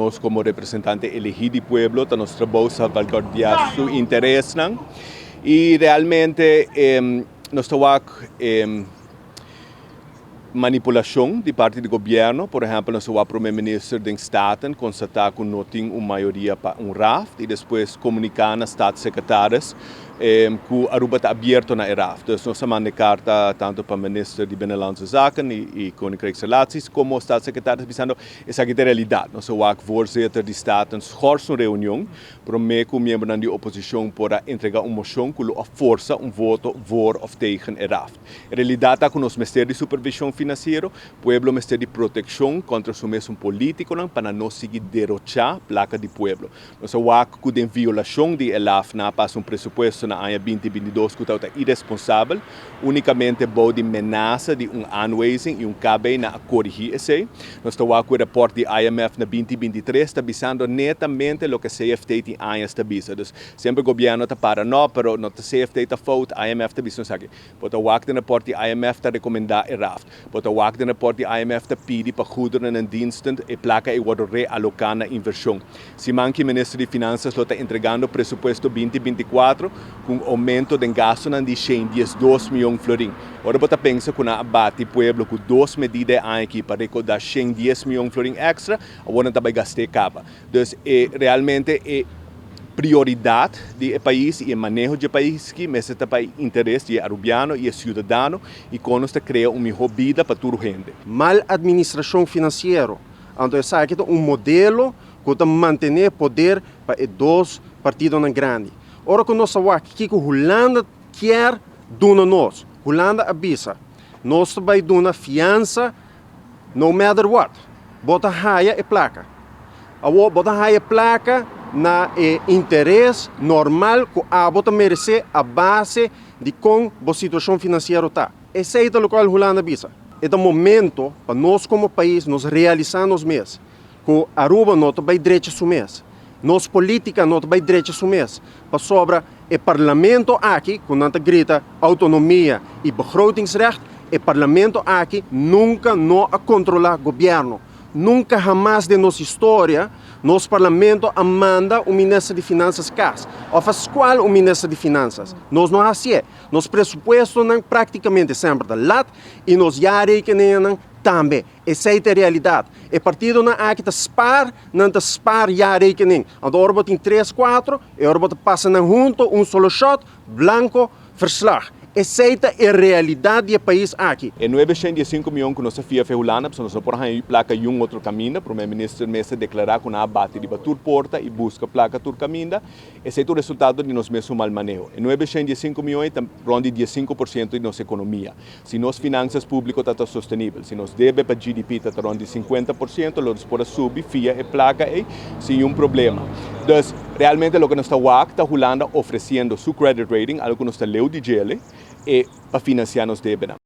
Nos komo representante elegí di pueblo ta nos trabou salvaguardiá su interesnan i realmente nos ta wak manipulashon di parti di gobièrnu. Por ehèmpel, nos ta wak Prome Minister den Staten konstatá ku no tin un mayoria pa un raft i despues komuniká na Staatssecretaris ku Aruba ta abierto na e raft. Dus nos a manda e karta tantu pa Minister di Binnenlandse Zaken i Koninkrijksrelaties komo Staatssecretaris bisando esaki ta e realidat. Nos a wak Voorzitter di Staten schors un reunion promé ku miembronan di oposishon por a entrega un moshon ku lo a forsa un voto voor of tegen e raft. E realidat ta ku nos mester di supervishon finansiero, pueblo mester di protekshon kontra su mesun polítikonan pa nan no sigui derochá plaka di pueblo. Nos a wak ku den violashon di e laf nan a pasa un presupuesto na aña 2022 ku tabata iresponsabel, únikamente bou di menasa di un aanwijzing i un KB nan a korigí esei. Nos ta wak ku e rapòrt di IMF na 2023 ta bisando netamente loke CFT tin añas ta bisa. Dus semper gobièrnu ta para no, pero no ta CFT ta fout, IMF ta bisa esaki. Bo ta wak den rapòrt di IMF ta rekomendá e raft. Bo ta wak den rapòrt di IMF ta pidi pa goederen en diensten e plaka ei wòrdu realoká na invershon. Siman ki Minister di Finansas lo ta entregando presupuesto 2024 ku un oumento den gastunan di 112 mion florin. Ora bo ta pensa ku nan a bati pueblo ku dos medida e aña aki pa rekoudá 110 mion florin èkstra, awor nan ta bai gast'é kaba. Dus e realmente e prioridat di e pais i e maneho dje pais aki mester ta pa e interes di e arubiano i e siudadano i kon nos ta krea un mihó bida pa tur hende. Mal administrashon finansiero. Anto esaki ta un modelo ku ta mantené poder pa e dos partidonan grandi. Ora ku nos a wak kiko Hulanda kier duna nos, Hulanda a bisa, nos ta bai duna fiansa no matter what. Bo ta haya e plaka. Awor bo ta haya e plaka na e interes normal ku abo ta meresé a base di kon bo situashon finansiero ta. Esei ta lokual Hulanda bisa. E ta momento pa nos komo pais nos realisá nos mes ku Aruba no ta bai drecha su mes. Nos polítika no ta bai drecha su mes pasobra e parlamento aki ku nan ta grita outonomia i begrotingsrecht, e parlamento aki nunka no a kontrolá gobièrnu. Nunka hamas den nos historia nos parlamento a manda un minister di finansas kas òf a skual un minister di finansas. Nos no hasié. Nos presupuestonan práktikamente semper ta lat i nos jaarrekeningennan tambe. Esei ta e realidat. E partidonan aki ta spaar, nan ta spaar jaarrekening. Anto ora bo tin tres, kuatro, e ora bo ta pasa nan hunto, un solo shot, blanko, verslag. Esei ta e realidat di e pais aki. E 905 mion ku nos a fia fe Hulanda, pasobra nos no por haña plaka yun otro kaminda. Prome Minister mester deklará ku nan a bati riba tur porta i buska plaka tur kaminda. Esei ta un resultado di nos mesun mal maneho. E 905 mion ei ta rond di 15% di nos ekonomia. Si nos finansas públiko ta ta sostenibel, si nos debe pa GDP ta ta rond di 50%, lo nos por a subi fia e plaka ei sin niun problema. Dus, realmente loke nos ta wak ta Hulanda ofresiendo su credit rating, algo ku nos ta leu di djele, e pa finansiá nos debenan.